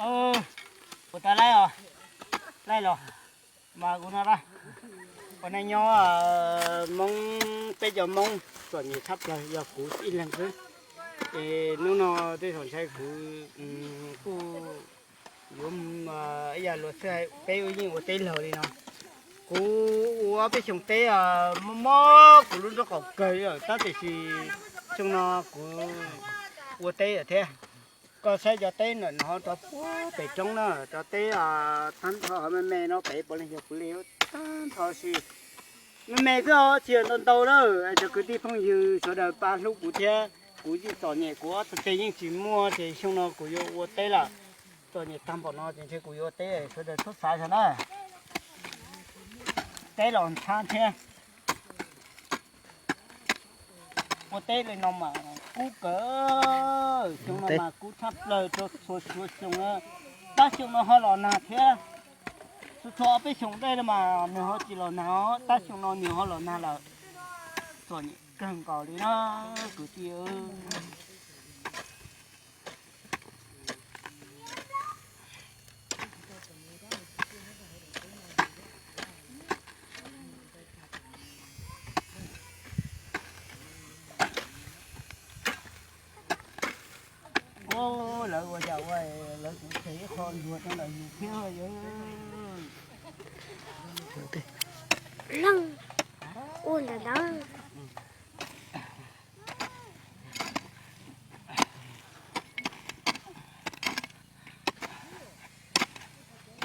Kuv tau laij os, laij los mas kuv no a, ua neej nyob Hmoob, peb cov Hmoob txom nyem tshaj plaws yog kuv ib leeg xwb. Es hnub no tej zaum ntshai kuv kuj yuav ib yam luag xwb, peb yeej ua teb laug li no. Kuv ua ob peb xyoos teb mob mob kuv lub nraub qaum kawg li lawm, tab tiam sis xyoo no kuv ua teb lawm thiab. Koj saib cov teb ntawm no rau puag pem roob na, cov teb tag nrho me me no pem puav leej yog kuv li tag nrho, sis me me xwb os, tsis yog ntau ntau na. Cov kwv tij phooj ywg sawv daws pab hlub kuv thiab, kuv yeej txom nyem, kuv ob txhais tes yeej tsis muaj ces xyoo no kuv yuav ua teb lawm. Txom nyem tag npaum no ces ntshe kuv yuav ua teb, sawv daws txhob xav xyov na. Teb los ntshab thiab. Ua teb li no mas kub kawg, xyoo no mas kub tshaj plaws rau txhua txhua xyoo. Tab xyoo no ho los nag thiab. Txhua txhua ob peb xyoos ntej no mas nws ho tsis los nag, tab xyoo no nws ho los nag lawm. Txom nyem kawg nkaus li na kwv tij. Lawv ua cas ua, lawv kuv tseg ib qho ntuag rau ntawm yus thiab. Leej ua ntawm ntawd.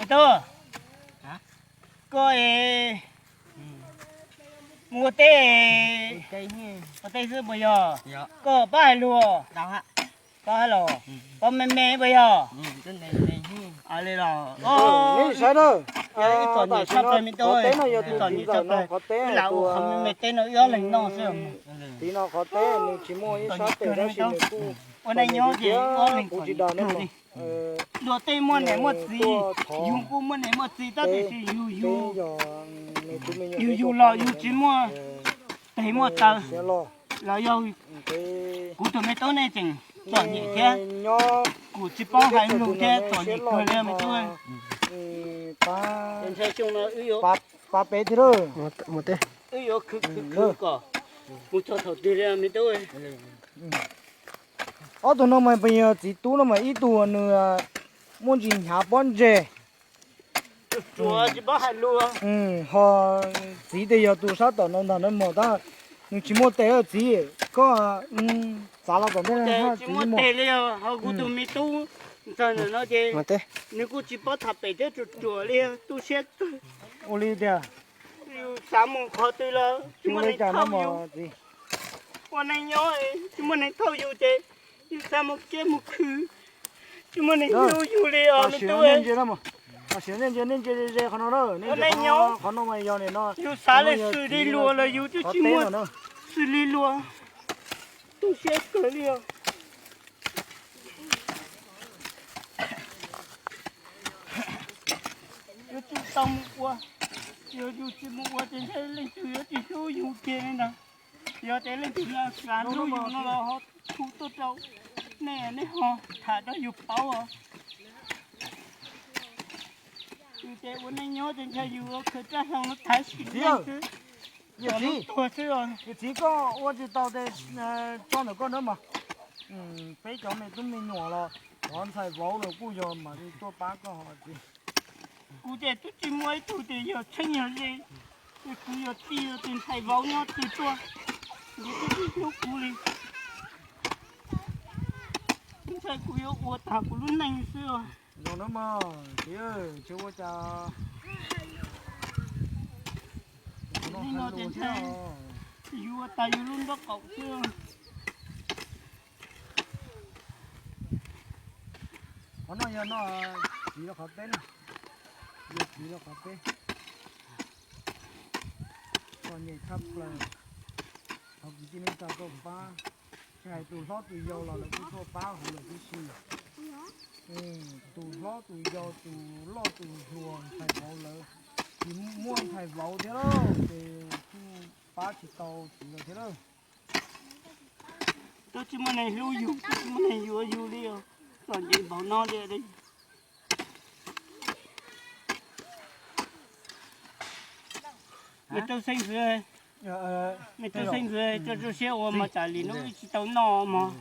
Tub, koj es mus ua teb, ua teb xwb puas yog? Koj pab hais lus, pab hais los, pab me me puas yog? Li los, ib txom nyem tshaj plaws me tub, ib txom nyem tshaj plaws, wb lam ua qhov me me teb no wb ob leeg noj xwb. Tiv no qhov teb nws tsis muaj ib sab tes tab sis nws kuj, ua neej nyob ces ob leeg txom nyem kawg li. Luag tej muaj niam muaj txiv, yus kuj muaj niam muaj txiv tab sis yus, yus, yus, yus los yus tsis muaj tes muaj taw, los yog kuv tus me tub nej tseem txom nyem thiab, kuv tsis paub hais lus thiab txom nyem kawg li me tub. Pab peb thiab. Wb yuav khwv khwv khwv kom mus txog thaum twg li me tub. Ob tug no mas pes yog txiv tub no mas ib tug nws muaj ntsis hnyav pob ntseg, tsis paub hais lus, ho txiv tes yog tus sab tom no ntag na mog, tab nws tsis muaj tes. Txiv, koj txav los tom ntej, tsis muaj tes li. Ho kuv tus me tub ntxawg ntawm no ces nws kuj tsis paub tham pem thiab, ruam ruam li, tu siab kawg. Ua li tiag, yus xav mus qhov twg los tsis muaj neeg thauj yus. Ua neej nyob tsis muaj neeg thauj yus ces yus xav mus kiab mus khwv, tsis muaj neeg hlub yus li os me tub. Ua neej nyob, qhov no mas yog nim no yus xav li xws li luag los yus twb tsis muaj xws li luag, tu siab kawg li os. Yuav tsum tau mus ua, yog yus tsis mus ua ces ntshe leej twg yuav tsis hlub yus kiag li ntag. Yog tias leej twg xav hlub yus no los ho thu tuaj rau nej, nej ho tham rau yus paub os. Yus ces ua neej nyob ces ntshe yus ua khawv raj hlau no thaiv sim neej xwb, yus tuag xwb os. Yawm txiv, koj ua tsis tau ces tso ntawm koj na mog. Peb cov me tub me nyuam los cov ntxhais vauv los kuj yog mas tuaj pab koj ho txiv. Kuv ces twb tsis muaj ib tug tias yog txheeb yog ze, kuv yog tij yog tus ntxhais vauv nyob twg tuaj, kuv twb tsis hlub kuv li. Ntshai kuv yuav ua tag kuv lub neej xwb os. Zoo na mog txiv, tsis ua cas. Li no ces ntshai yus ua tag yus lub nraub qaum xwb. Qhov no yog no, txiv rau qhov teb na, yog txiv rau qhov teb. Txom nyem tshaj plaws, thov kwv tij neej tsa tuaj pab. Tsis hais tus hlob tus yau los lawv kuj tuaj pab hauv lawm tib si. Tus hlob tus yau, tus loj tus hluas, ntxhais vauv lawv, tsis muaj ntxhais vauv thiab lauj, ces kuj pab tsis tau txiv lawv thiab lauj. Twb tsis muaj neeg hlub yus, twb tsis muaj neeg yuav yus li os. Txom nyem npaum no li. Mej tub xeeb ntxwv, mej tub xeeb ntxwv, tso tso siab ua mog, tsam li nub wb tsis tau noj mog.